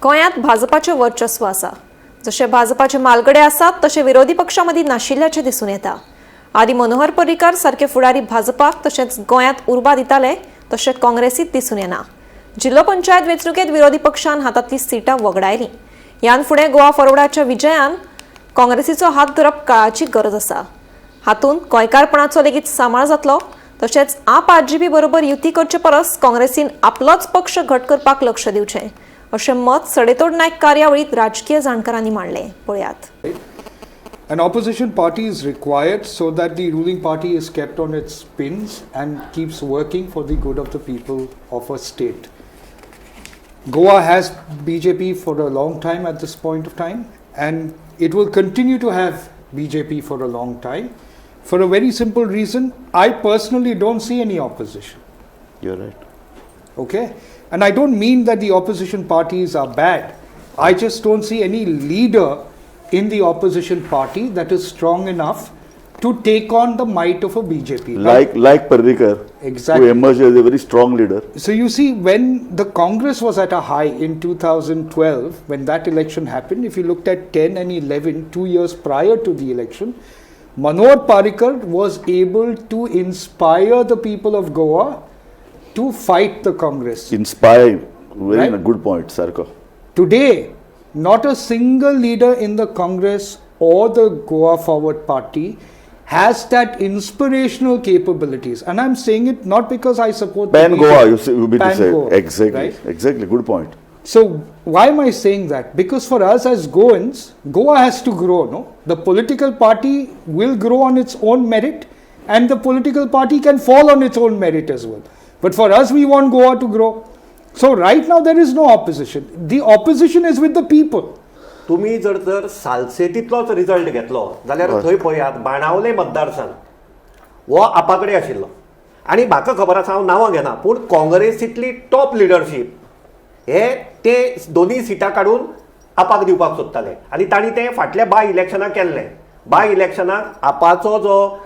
गोंयांत भाजपाचें वर्चस्व आसा. जशे भाजपाचे मालगडे आसात तशे विरोधी पक्षां मदीं नाशिल्ल्याचें दिसून येता. आदी मनोहर पर्रीकार सारके फुडारी भाजपाक तशेंच गोंयांत उर्बा दिताले तशें काँग्रेसीत दिसून येना. जिल्लो पंचायत वेंचणुकेंत विरोधी पक्षान हातांतली सिटां वगडायलीं. ह्यान फुडें गोवा फॉरवर्डाच्या विजयान काँग्रेसीचो हात धरप काळाची गरज आसा. हातूंत गोंयकारपणाचो लेगीत सांबाळ जातलो. तशेंच आप आरजीपी बरोबर युती करचे परस काँग्रेसीन आपलोच पक्ष घट करपाक लक्ष दिवचें अशें मत सडेतोड नायक कार्यावळीत राजकीय जाणकारांनी मांडलें. पळयात. An opposition party is required so that the ruling party is kept on its pins and keeps working for the good of the people of a state. Goa has BJP for a long time at this point of time, and it will continue to have BJP for a long time for a very simple reason. I personally don't see any opposition. You're right. Okay? And I don't mean that the opposition parties are bad. I just don't see any leader in the opposition party that is strong enough to take on the might of a BJP. Now, Like Parrikar, who emerged as a very strong leader. So you see, when the Congress was at a high in 2012, when that election happened, if you looked at 10 and 11, 2 years prior to the election, Manohar Parrikar was able to inspire the people of Goa to fight the Congress. Inspire, very good point, सारको. Today, not a single leader in the Congress or the Goa Forward Party has that inspirational capabilities. And I'm saying it not because I support the Pan Goa, BJP. You say, you mean to Pan say. Goa, right? Exactly, good point. So why am I saying that? Because for us as Goans, Goa has to grow, no? The political party will grow on its own merit and the political party can fall on its own merit as well. But for us, we want Goa to grow. So right now there is no opposition. The opposition is with the people. तुमी जर तर सालसेतींतलोच result घेतलो जाल्यार थंय पळयात, बाणावले मतदारसंघ हो आपा कडेन आशिल्लो आनी म्हाका खबर आसा, हांव नांवां घेना, पूण काँग्रेसींतली टॉप लिडरशीप हे ते दोनूय सिटां काडून आपाक दिवपाक सोदताले आनी तांणी तें फाटल्या बाय इलेक्शनाक केल्लें. बाय इलेक्शनाक आपाचो जो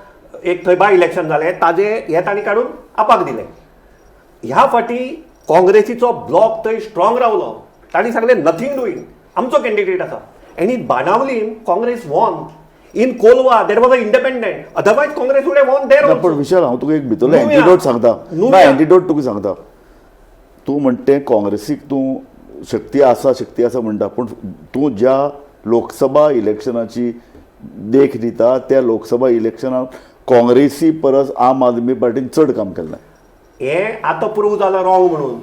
एक थंय बाय इलेक्शन जालें, ताजे हे तांणी काडून आपाक दिलें. ह्या फाटी काँग्रेसीचो ब्लॉक थंय स्ट्रॉंग रावलो. तांणी सांगलें, नथींग डुईंग, आमचो कॅन्डिडेट आसा. आनी बाणावलीन Congress won. In Colva there was a independent, otherwise Congress would won there. ना, पण विशाल, हांव तुका एक भितरलो नुव्या. एंटिडोट सांगता ना. नुव्या. एंटिडोट तुका सांगता. तूं म्हणटे काँग्रेसीक तूं शक्ती आसा, शक्ती आसा म्हणटा, पूण तूं ज्या लोकसभा इलेक्शनाची देख दिता, त्या लोकसभा इलेक्शनाक काँग्रेसी परस आम आदमी पार्टीन चड काम केल्लें. हें आतां प्रूव जालां रॉंग म्हणून.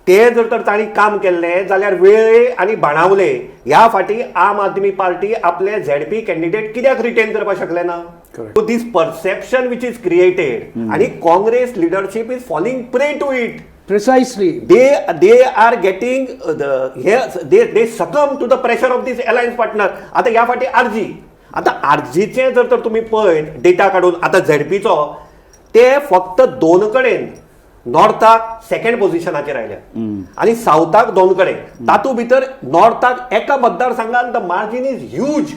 ते जर तर तांणी काम केल्लें जाल्यार वेळे आनी बाणावले ह्या फाटी आम आदमी पार्टी आपले झेडपी कॅन्डिडेट कित्याक रिटेन करपाक शकले ना? Correct. This perception which is created आनी Congress leadership is falling prey to it. Precisely. They are getting the hey they succumb to the pressure of this alliance partner. आता ह्या फाटी RG, आता आरजीचे जर तर तुम्ही पळयत डेटा काडून, आता झेडपीचो ते फक्त दोन कडेन नॉर्थाक सेकंड पोझिशनाचेर आयल्या आनी सावथाक दोन कडेन. तातूंत भितर नॉर्थाक एका मतदारसंघात the margin is huge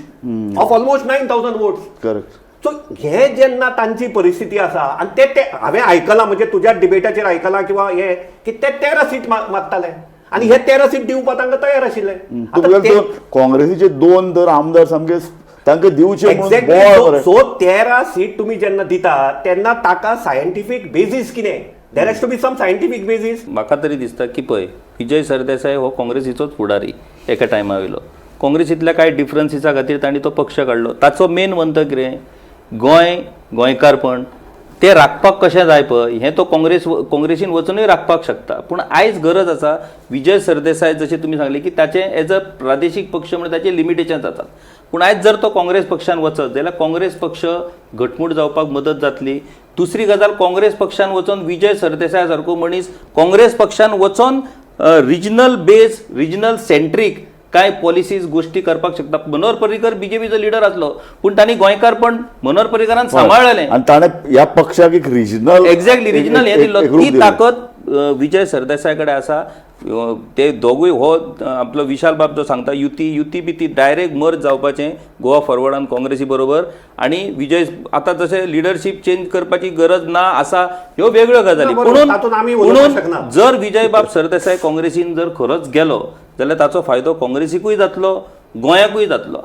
of almost 9,000 votes. Correct so हे जेन्ना तांची परिस्थिती आसा आनी ते ते हांवें आयकलां, म्हणजे तुज्या डिबेटाचेर आयकलां किंवा हे की ते 13 सीट मागताले आनी हे 13 सीट दिवपाक तांकां तयार आशिल्ले. तुका काँग्रेसीचे दोन तर आमदार सामके तांकां दिवचे म्हणून बोवाळ मरे. सो 13 सीट तुमी जेन्ना दिता तेन्ना ताका सायंटिफीक बेजीस कितें? There has to be some scientific basis. म्हाका तरी दिसता की पळय, विजय सरदेसाय हो काँग्रेसीचोच फुडारी एका टायमा वयलो. काँग्रेसींतल्या कांय डिफरन्सीसा खातीर तांणी तो पक्ष काडलो. ताचो मेन मंत्र कितें? गोंय, गोंयकारपण तें राखपाक कशें जाय पळय, हें तो काँग्रेसीन वचुनूय राखपाक शकता. पूण आयज गरज आसा, विजय सरदेसाय जशें तुमी सांगलें की ताचें एज अ प्रादेशीक पक्ष म्हणून ताचे लिमिटेशन्स आसात, पूण आयज जर तो काँग्रेस पक्षान वचत जाल्यार काँग्रेस पक्ष घटमूट जावपाक मदत जातली. दुसरी गजाल, काँग्रेस पक्षान वचोन विजय सरदेसाय सारको मनीस काँग्रेस पक्षान वचोन रिजनल बेज, रिजनल सेंट्रीक कांय पॉलिसीज, गोश्टी करपाक शकता. मनोहर पर्रीकर बीजेपीचो लिडर आसलो, पूण तांणी गोंयकारपण मनोहर पर्रीकरान सांबाळलें. आनी ताणें ह्या पक्षाक एक रिजनल एक्झॅक्टली, रिजनल हें दिल्लो. ती ताकद विजय सरदेसाय कडेन आसा. ते दोगूय हो आपलो विशाल बाब जो सांगता युती युती बिती डायरेक्ट मर्ज जावपाचें गोवा फॉरवर्डान काँग्रेसी बरोबर. आनी विजय आतां जशें लिडरशीप चेंज करपाची गरज ना आसा, ह्यो वेगळ्यो गजाली. ना, बरोबर. तातूंत आमी उलोवपाक पुणून शकना. जर विजयबाब सरदेसाय काँग्रेसीन जर खरोच गेलो जाल्यार ताचो फायदो काँग्रेसीकूय जातलो, गोंयाकूय जातलो.